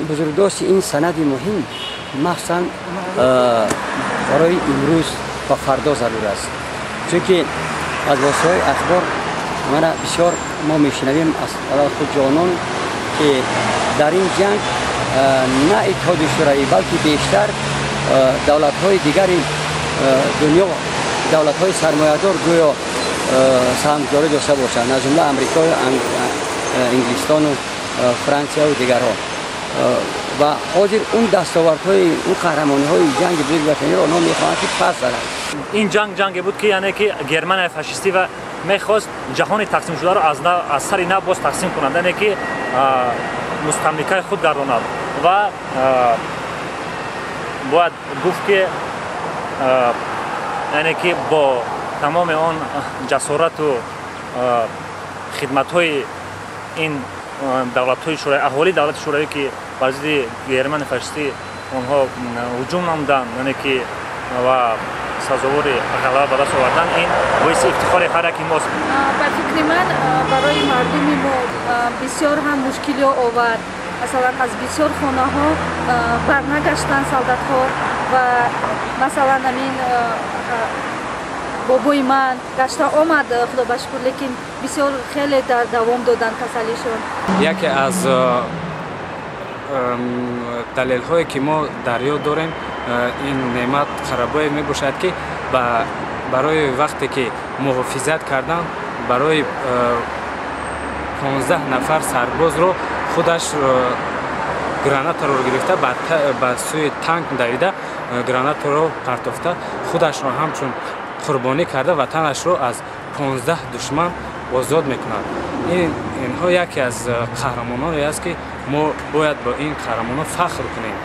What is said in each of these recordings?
Бузургдошти ин санади муҳим махсусан барои имрӯз ва фардо зарур аст, чунки аз воситаҳои ахбор мана бисёр мо мешунавем аз худ ҷавонон, ки дар ин ҷанг на Иттиҳоди Шӯравӣ, балки бештар давлатҳои дигари дунё, давлатҳои сармоядор гӯё саҳмгузорӣ дошта бошанд, аз ҷумла Амрико, Инглистону Франсияву дигарҳо. Ва ҳозир он дастовардҳои, он қаҳрамониҳои ҷанги Бузурги Ватаниро онҳо мехоҳанд, ки пас зананд. Ин ҷанг ҷанге буд, ки яъне ки Германияи фашистӣ ва мехост ҷаҳони тақсимшударо аз сари нав боз тақсим кунад, яъне ки мустамликаи худ гардонад. Ва бояд гуфт, ки яъне ки бо тамоми он ҷасорату хидматҳои ин давлатҳои шӯравӣ, аҳолии давлати шӯравӣ, ки бар зидди Германияи фашистӣ онҳо ҳуҷум намуданд, яъне ки ва сазовори ғалаба ба даст овардан, ин боиси ифтихори ҳар яки мост. Ба фикри ман, барои мардуми мо бисёр ҳам мушкилиҳо овард. Масалан, аз бисёр хонаҳо барнагаштанд солдатҳо ва масалан, ҳамин бобои ман гашта омад, худо ба шукр, лекин бисёр хеле дар давом доданд касалишон. Яке аз далелҳое, ки мо дар ёд дорем, ин Неъмат Қарабоев мебошад, ки барои вақте ки муҳофизат кардан барои 15 нафар сарбозро худаш гранатаро гирифта, ба сӯи танк давида, гранатаро партофта, худашро ҳамчун қурбонӣ карда, ватанашро аз 15 душман озод мекунад. Инҳо яке аз қаҳрамононе аст, ки мо бояд бо ин қаҳрамонон фахр кунем.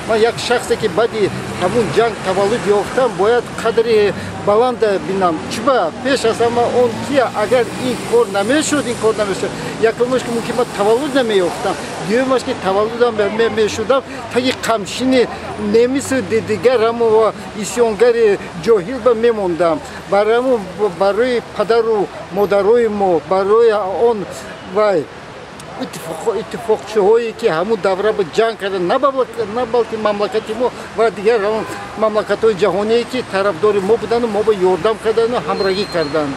Ман як шахсе, ки баъди ҳамун ҷанг таваллуд ёфтам, бояд қадри баланд бинам. Чиба пеш аз ҳама он ки агар ин кор намешуд, ин кор намешуд, якумаш, ки мумкин ман таваллуд намеёфтам, дуюмаш, ки таваллудам мешудам, таги қамшини немису дигар ҳамо исёнгари ҷоҳил ба мемондам. Барои падару модарои мо, барои он вай иттифоқчиҳое, ки ҳамун давра ба ҷанг карда, на балки мамлакати мо ва дигар мамлакатҳои ҷаҳоние, ки тарафдори мо буданду мо ба ёрдам кардану ҳамроҳӣ карданд.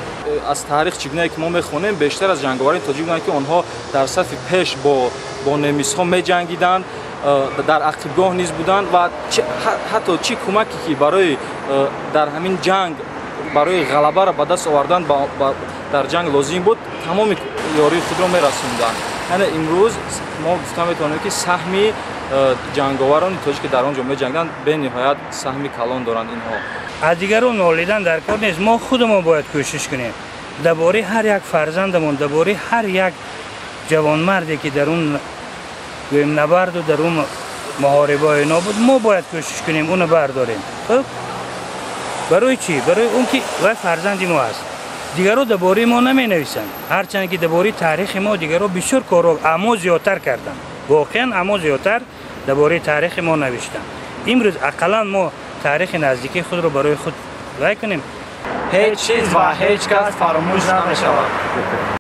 Аз таърих чӣ гунае ки мо мехонем, бештар аз ҷанговарони тоҷик буданд, ки онҳо дар сафи пеш бо немисҳо меҷангиданд, дар ақибгоҳ низ буданд ва ҳатто чӣ кӯмаке, ки барои дар ҳамин ҷанг, барои ғалабаро ба даст овардан дар ҷанг лозим буд, тамоми ёрии худро мерасонданд. Яъне имрӯз мо гуфта метавонем, ки саҳми ҷанговарони тоҷик, ки дар он ҷо меҷангиданд, бениҳоят саҳми калон доранд инҳо. Аз дигарон нолидан дар кор нест. Мо худамон бояд кӯшиш кунем дар бораи ҳар як фарзандамон, дар бораи ҳар як ҷавонмарде, ки дар он гӯем набарду дар он муҳорибаҳои ино буд, мо бояд кӯшиш кунем уно бардорем. Хуб, барои чӣ? Барои он ки вай фарзанди мо аст. Дигарро дар бораи мо наменависанд, ҳарчанд ки дар бораи таърихи мо дигарро бисёр корро амо зиёдтар карданд. Воқеан амо зиёдтар дар бораи таърихи мо навиштанд. Имрӯз ақаллан мо таърихи наздикии худро барои худ вай кунем. Ҳеҷ чиз ва ҳеҷ кас фаромӯш намешавад.